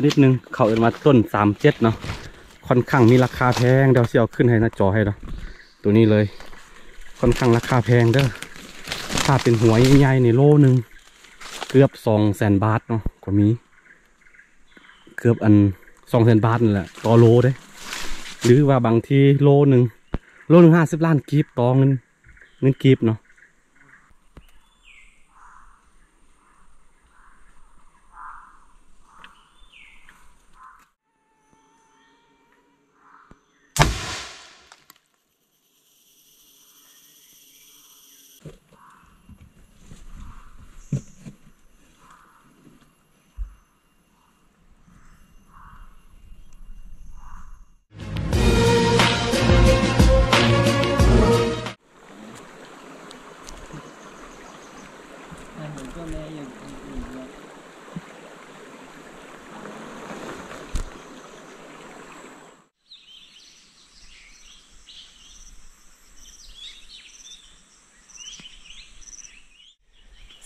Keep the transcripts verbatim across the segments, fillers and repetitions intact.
นิดนึง เขาเอิ้นว่าต้นสามเจ็ดเนาะ ค่อนข้างมีราคาแพง เดี๋ยวสิเอาขึ้นให้หน้าจอให้เนาะ ตัวนี้เลย ค่อนข้างราคาแพงเด้อ ถ้าเป็นหัวใหญ่ๆนี่โลหนึ่งเกือบสองแสนบาทเนาะ ก็มี เกือบอันสองแสนบาทนั่นแหละ ต่อโลเด้ หรือว่าบางทีโลหนึ่ง โลหนึ่งห้าสิบล้านกีบ ต่อเงิน เงินกีบเนาะ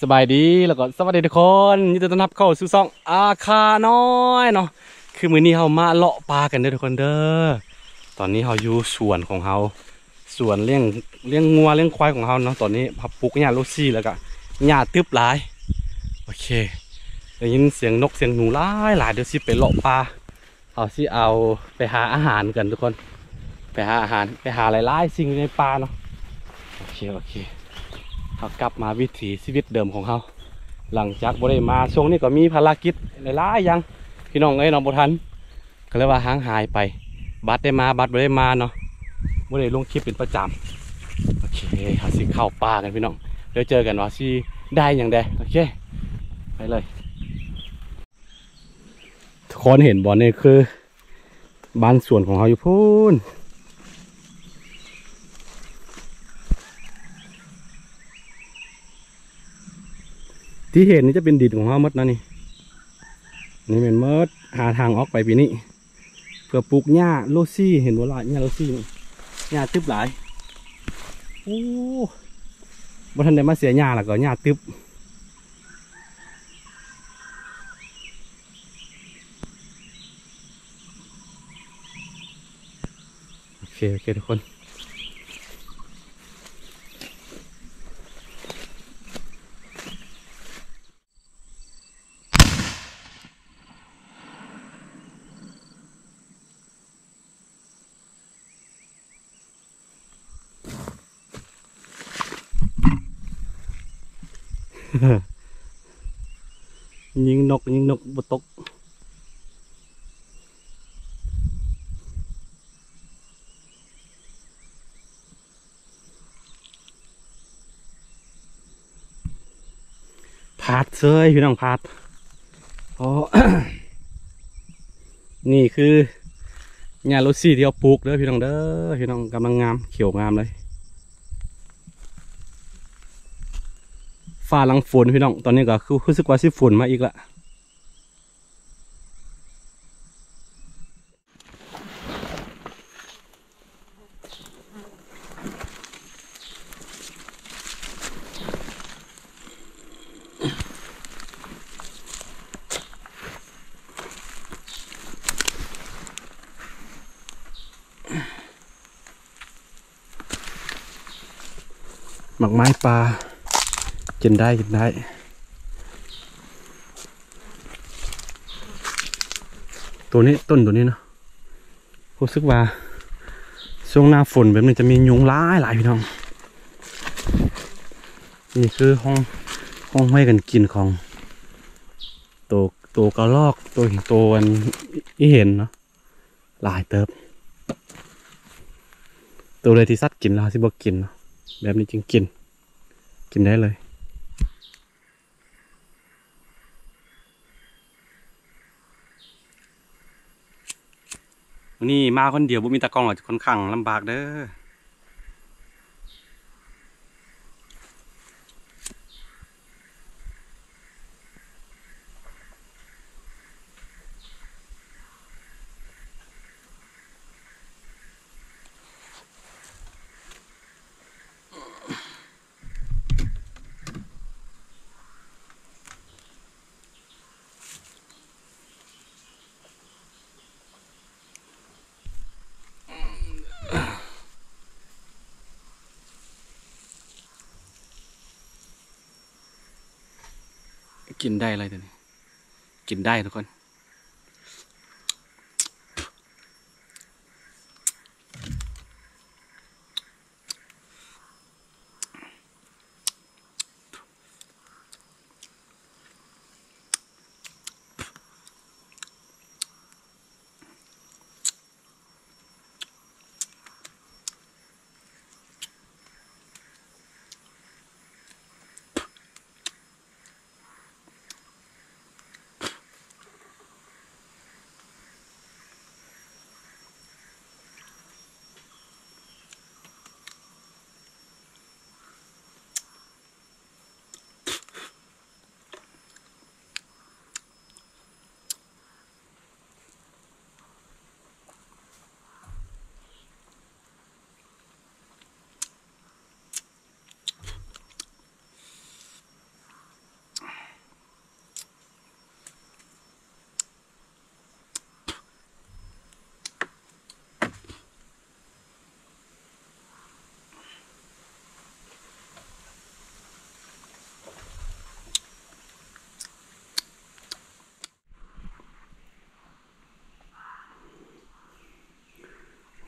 สบายดีแล้วก็สวัสดีทุกคน ยินดีต้อนรับเข้าสู่ช่องอาคาน้อยเนาะ คือมื้อนี้เฮามาเลาะป่ากันเด้อทุกคนเด้อ ตอนนี้เฮาอยู่สวนของเฮา สวนเลี้ยง เลี้ยงงัวเลี้ยงควายของเฮาเนาะ ตอนนี้เฮาปลูกหญ้าโรซี่แล้วก็หญ้าตึบหลาย โอเค ได้ยินเสียงนกเสียงหนูหลายหลาย เดี๋ยวสิไปเลาะป่า เอาสิเอาไปหาอาหารกันทุกคน ไปหาอาหาร ไปหาหลายๆสิ่งอยู่ในป่าเนาะ โอเค โอเค เฮากลับมาวิถีชีวิตเดิมของเฮา หลังจากบ่ได้มา ช่วงนี้ก็มีภารกิจหลายๆอย่าง พี่น้องเอ้ยเนาะ บ่ทัน ก็เลยว่าห่างหายไป บัดได้มา บัดบ่ได้มาเนาะ บ่ได้ลงคลิปเป็นประจำ โอเค เฮาสิเข้าป่ากันพี่น้อง เดี๋ยวเจอกันว่าสิได้หยังแด่ โอเค ไปเลย ทุกคนเห็นบ่ นี่คือบ้านสวนของเฮาอยู่พู้น ที่เห็นนี่จะเป็นดินของเฮาหมดนะนี่ นี่แม่นหมด หาทางออกไปปีนี้ เพื่อปลูกหญ้าโรซี่ เห็นบ่ล่ะ หญ้าโรซี่นี่ หญ้าตึบหลาย โอ้ บ่ทันได้มาเสียหญ้าแล้วก็หญ้าตึบ โอเค โอเค ทุกคน ยิงนก ยิงนกบ่ตก พลาดเซยพี่น้อง พลาด เพราะ นี่คือหญ้าโรซี่ที่เฮาปลูกเด้อพี่น้องเด้อ พี่น้อง กำลังงาม เขียวงามเลย ฟ้าหลังฝนพี่น้อง ตอนนี้ก็คือรู้สึกว่าสิฝนมาอีกละ หมากไม้ป่า กินได้ กินได้ ตัวนี้ ต้นตัวนี้เนาะ รู้สึกว่า ช่วงหน้าฝนแบบนี้จะมียุงหลายหลายพี่น้อง นี่คือห้อง ห้องห้อยกันกินของ ตัว ตัวกระรอก ตัว ตัวอันอีเห็นเนาะ หลายเติบ ตัวเลยที่สัตว์กินแล้วสิบ่กินเนาะ แบบนี้จึงกิน กินได้เลย วันนี้มาคนเดียว บ่มีตากล้อง อาจจะค่อนข้างลำบากเด้อ กินได้เลยตัวนี้ กินได้ทุกคน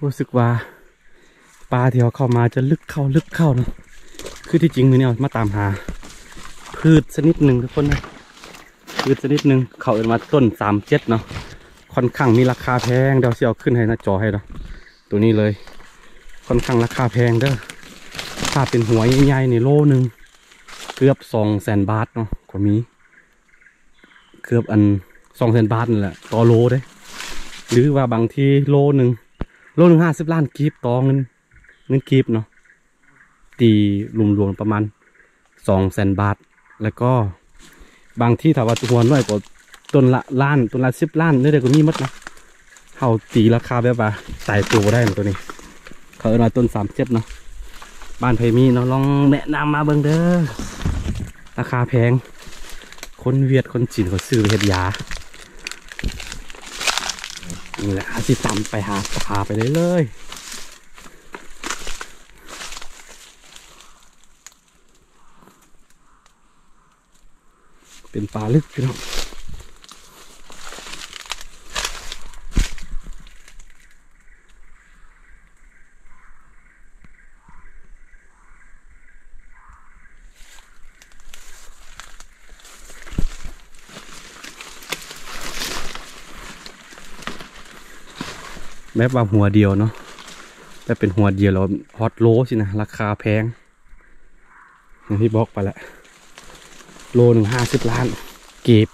รู้สึกว่าป่าที่เราเข้ามาจะลึกเข้าลึกเข้าเนาะ คือที่จริงมื้อนี้มาตามหา พืชชนิดหนึ่งทุกคนนะ พืชชนิดหนึ่งเขาเอิ้นว่าต้นสามเจ็ดเนาะ ค่อนข้างมีราคาแพง เดี๋ยวสิเอาขึ้นให้หน้าจอให้เนาะ ตัวนี้เลย ค่อนข้างราคาแพงเด้อ ถ้าเป็นหัวใหญ่ๆนี่โลหนึ่งเกือบสองแสนบาทเนาะ ก็มี เกือบอันสองแสนบาทนั่นแหละต่อโลเด้ หรือว่าบางทีโลหนึ่ง โลหนึ่งห้าสิบล้านกีบต่อเงิน เงินกีบเนาะ ตีรวมๆประมาณสองแสนบาท แล้วก็บางที่ถ้าว่าหัวน้อยก็ต้นละล้าน ต้นละสิบล้าน นี่เด้ก็มีหมดนะ เฮาตีราคาแบบว่าตายตัวบ่ได้นะตัวนี้ เขาเอิ้นว่าต้นสามเจ็ดเนาะ บ้านไผมีเนาะ ลองแนะนำมาเบิ่งเด้อ ราคาแพง คนเวียดคนจีนเขาซื้อไปเฮ็ดยา นี่แหละ เฮาสิตามไปหา พาไปเลยเลย เป็นป่าลึกพี่น้อง แบบว่าหัวเดียวเนาะ แบบเป็นหัวเดียวแล้วฮอดโลสินะ ราคาแพง อย่างที่บอกไปแหละ โลหนึ่งห้าสิบล้านกีบ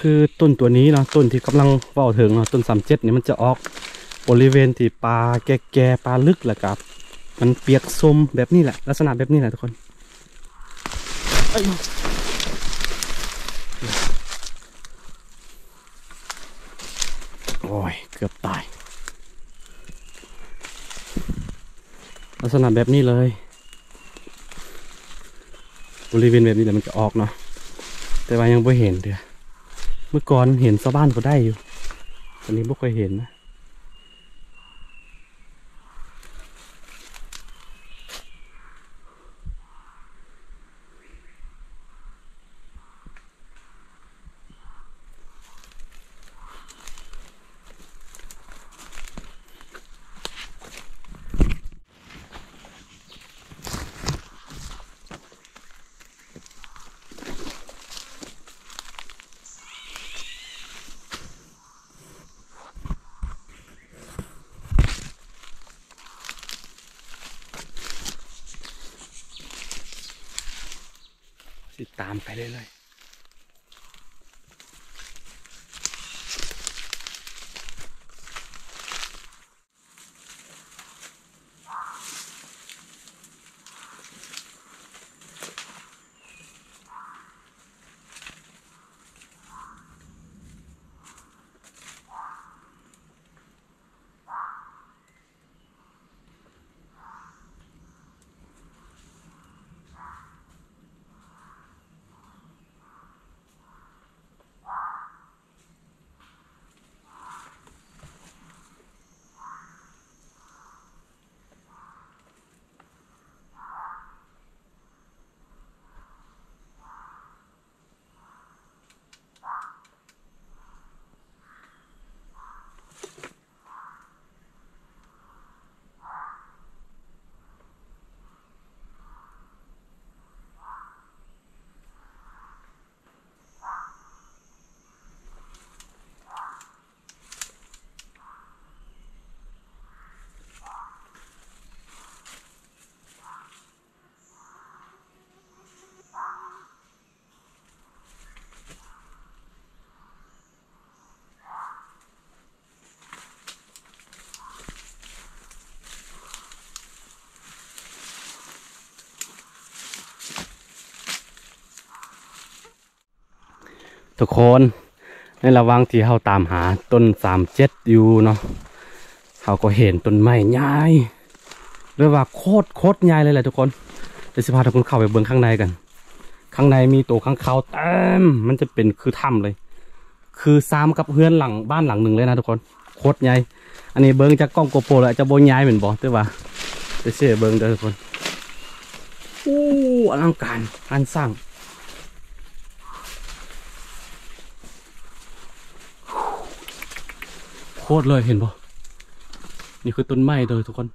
คือต้นตัวนี้เนาะ ต้นที่กำลังเว้าถึงเนาะ ต้นสามเจ็ดนี่มันจะออกบริเวณที่ป่าแก่ๆ ป่าลึก แล้วก็มันเปียกส้มแบบนี้แหละ ลักษณะแบบนี้แหละทุกคน โอ้ย เกือบตาย ลักษณะแบบนี้เลย บริเวณแบบนี้แหละมันจะออกเนาะ แต่ว่ายังบ่เห็นเด้อ เมื่อก่อนเห็นชาวบ้านเขาได้อยู่ ตอนนี้บ่ค่อยเห็นนะ ติดตามไปเรื่อยๆ โ ทุกคน ในระหว่างที่เฮาตามหาต้นสามเจ็ดอยู่เนาะ เฮาก็เห็นต้นไม้ใหญ่ เรียกว่าโคตร โคตรใหญ่เลยแหละทุกคน เดี๋ยวสิพาทุกคนเข้าไปเบิ่งข้างในกัน ข้างในมีตัวค้างคาวเต็ม มันจะเป็นคือถ้ำเลย คือซ้ำกับเฮือนหลัง บ้านหลังหนึ่งเลยนะทุกคน โคตรใหญ่ อันนี้เบิ่งจากกล้องโกโปรแล้วจะบ่ใหญ่แม่นบ่ แต่ว่า เดี๋ยวสิเบิ่งเด้อทุกคน โอ้ อลังการงานสร้าง โคตรเลย เห็นบ่ นี่คือต้นไม้เลยทุกคน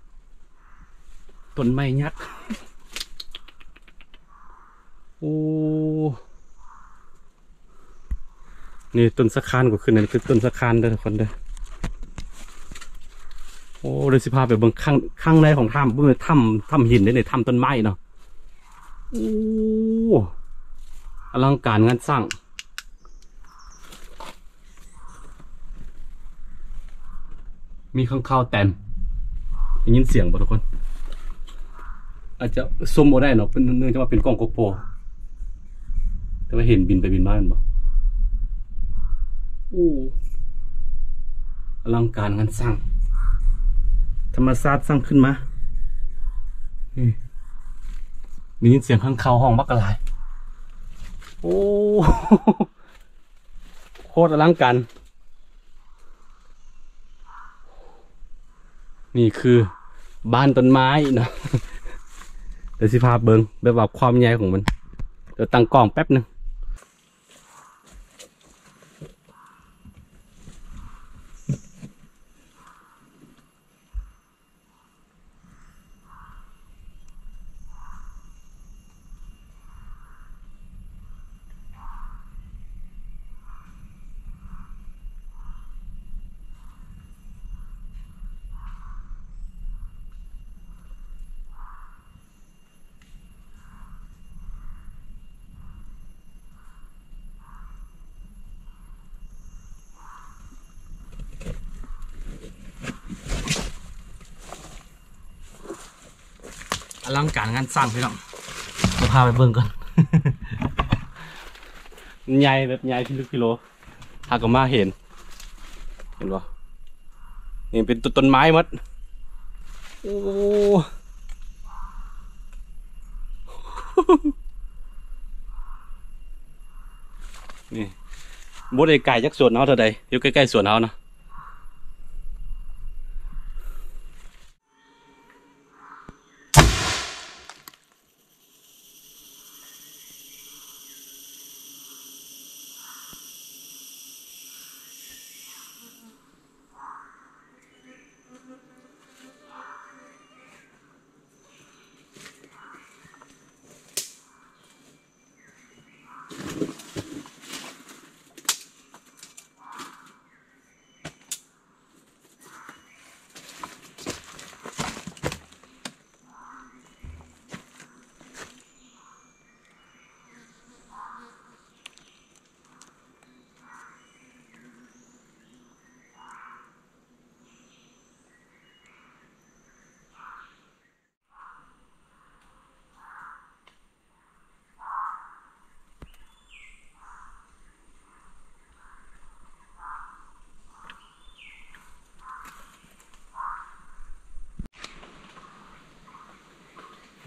ต้นไม้ยักษ์ โอ้ นี่ต้นสะคานก็ขึ้น นั่นคือต้นสะคานเด้อทุกคนเด้อ โอ้ เดี๋ยวสิพาไปเบิ่งข้าง ข้างในของถ้ำ เบิ่งถ้ำ ถ้ำหินเด้อ นี่ถ้ำต้นไม้เนาะ โอ้ อลังการงานสร้าง มีค้างคาวเต็ม ได้ยินเสียงบ่ทุกคน อาจจะซูมบ่ได้เนาะ เป็น เนื่องจากว่าเป็นกล้องโกโปร แต่ว่าเห็นบินไปบินมาแม่นบ่ โอ้ อลังการงานสร้าง ธรรมชาติสร้างขึ้นมา นี่ ได้ยินเสียงค้างคาวฮ้องบักหลาย โอ้ โคตรอลังการ นี่คือบ้านต้นไม้เนาะ เดี๋ยวสิพาเบิ่งแบบว่าความใหญ่ของมัน เดี๋ยวตั้งกล้องแป๊บหนึ่ง อลังการงานสร้างพี่น้อง จะพาไปเบิ่งก่อน มันใหญ่แบบใหญ่พิลึกพิโล หากก็มาเห็น เห็นบ่ นี่เป็นต้น ต้นไม้หมด โอ้ นี่ บ่ได้ไกลจากสวนเฮาเท่าใด อยู่ใกล้ๆสวนเฮานะ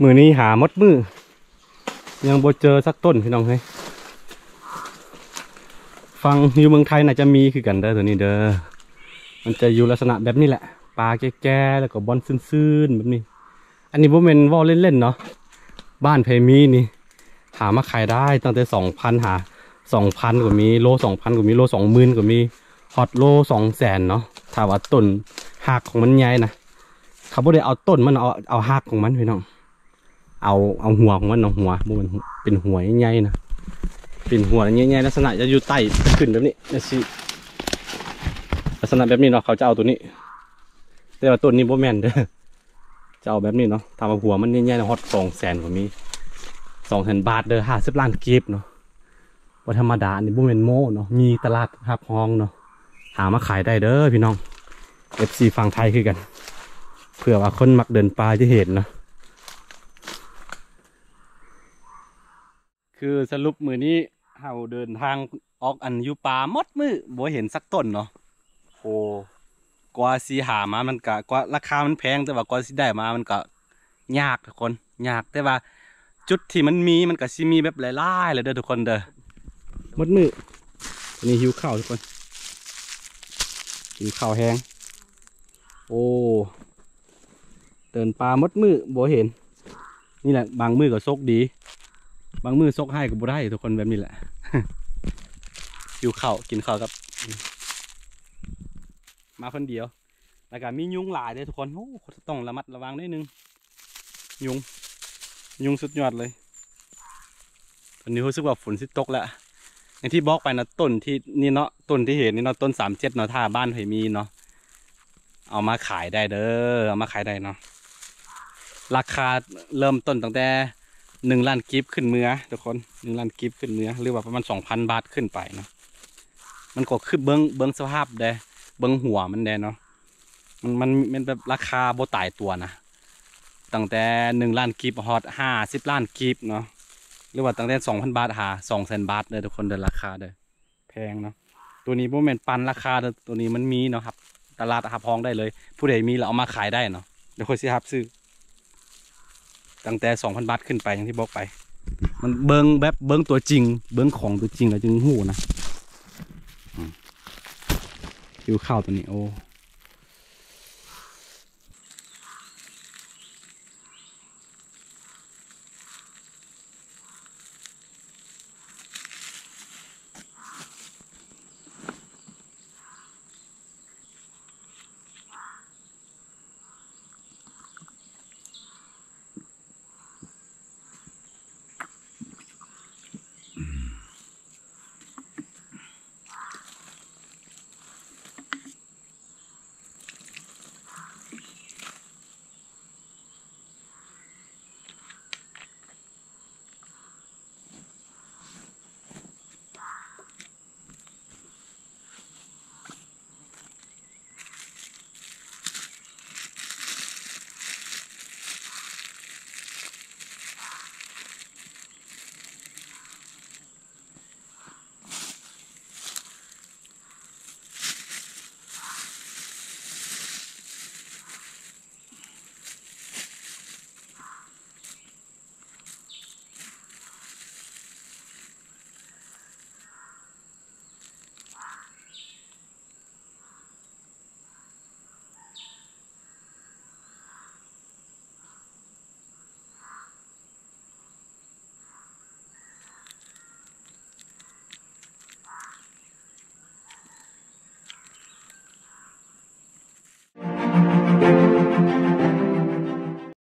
มื้อนี้หาหมดมื้อ ยังบ่เจอสักต้นพี่น้องเฮ้ย ฝั่งอยู่เมืองไทยน่าจะมีคือกันเด้อตัวนี้เด้อ มันจะอยู่ลักษณะแบบนี้แหละ ป่าแก่ๆ แล้วก็บ่อนซื่นๆ แบบนี้ อันนี้บ่แม่นเว้าเล่นๆ เนาะ บ้านไผมีนี่ หามาขายได้ตั้งแต่สองพัน หา สองพัน ก็มี โล สองพัน ก็มี โล สองหมื่น ก็มี ฮอดโล สองแสน เนาะ ถ้าว่าต้นฮากของมันใหญ่นะ เขาบ่ได้เอาต้นมัน เอา เอาฮากของมันพี่น้อง เอา เอาหัวของมันเนาะ หัว บ่แม่นหัว เป็นหัวใหญ่ๆ นะ เป็นหัวใหญ่ๆ ลักษณะจะอยู่ใต้ ขึ้นแบบนี้ จั่งซี้ ลักษณะแบบนี้เนาะ เขาจะเอาตัวนี้ แต่ว่าต้นนี้บ่แม่นเด้อ จะเอาแบบนี้เนาะ ถ้าว่าหัวมันใหญ่ๆ นะ ฮอด สองแสน ก็มี สองแสน บาทเด้อ ห้าสิบล้านกีบเนาะ บ่ธรรมดา อันนี้บ่แม่นโม้เนาะ มีตลาดรับฮองเนาะ หามาขายได้เด้อพี่น้อง เอฟซี ฝั่งไทยคือกัน เผื่อว่าคนมักเดินป่าจะเห็นเนาะ คือสรุปมื้อนี้ เฮาเดินทางออกอันอยู่ป่าหมดมื้อบ่เห็นสักต้นเนาะ โอ้ กว่าสิหามามันก็ กว่าราคามันแพง แต่ว่ากว่าสิได้มามันก็ยากทุกคน ยาก แต่ว่าจุดที่มันมีมันก็สิมีแบบหลายๆเลยเด้อทุกคนเด้อ หมดมื้อ นี่หิวข้าวทุกคน กินข้าวแฮง โอ้ เดินป่าหมดมื้อบ่เห็น นี่แหละ บางมื้อก็โชคดี บางมื้อโชคร้ายก็บ่ได้ทุกคน แบบนี้แหละ หิวข้าว กินข้าวครับ มาคนเดียว แล้วก็มียุงหลายเด้อทุกคน โอ้ ต้องระมัดระวังนิดนึง ยุง ยุงสุดยอดเลย ตอนนี้รู้สึกว่าฝนสิตกแล้ว อย่างที่บอกไปนะ ต้นที่นี่เนาะ ต้นที่เห็นนี่เนาะ ต้นสามเจ็ดเนาะ ถ้าบ้านใครมีเนาะ เอามาขายได้เด้อ เอามาขายได้เนาะ ราคาเริ่มต้นตั้งแต่หนึ่งล้านกีบขึ้นเมือทุกคน หนึ่งล้านกีบขึ้นเมือ หรือว่าประมาณสองพันบาทขึ้นไปเนาะ มันก็คือเบิ่ง เบิ่งสภาพเด้ เบิ่งหัวมันเด้เนาะ มัน มัน มันแบบราคาบ่ตายตัวนะ ตั้งแต่หนึ่งล้านกีบฮอดห้าสิบล้านกีบเนาะ หรือว่าตั้งแต่สองพันบาทหาสองแสนบาทเด้อทุกคนเด้อ ราคาเด้อ แพงเนาะ ตัวนี้บ่แม่นปั่นราคาเด้อ ตัวนี้มันมีเนาะครับ ตลาดรับรองได้เลย ผู้ใดมีแล้วเอามาขายได้เนาะ เดี๋ยวค่อยสิรับซื้อ ตั้งแต่สองพันบาทขึ้นไป อย่างที่บอกไป มันเบิ่งแบบเบิ่งตัวจริง เบิ่งของตัวจริงแล้วจึงฮู้นะ อืม หิวข้าวตัวนี้ โอ้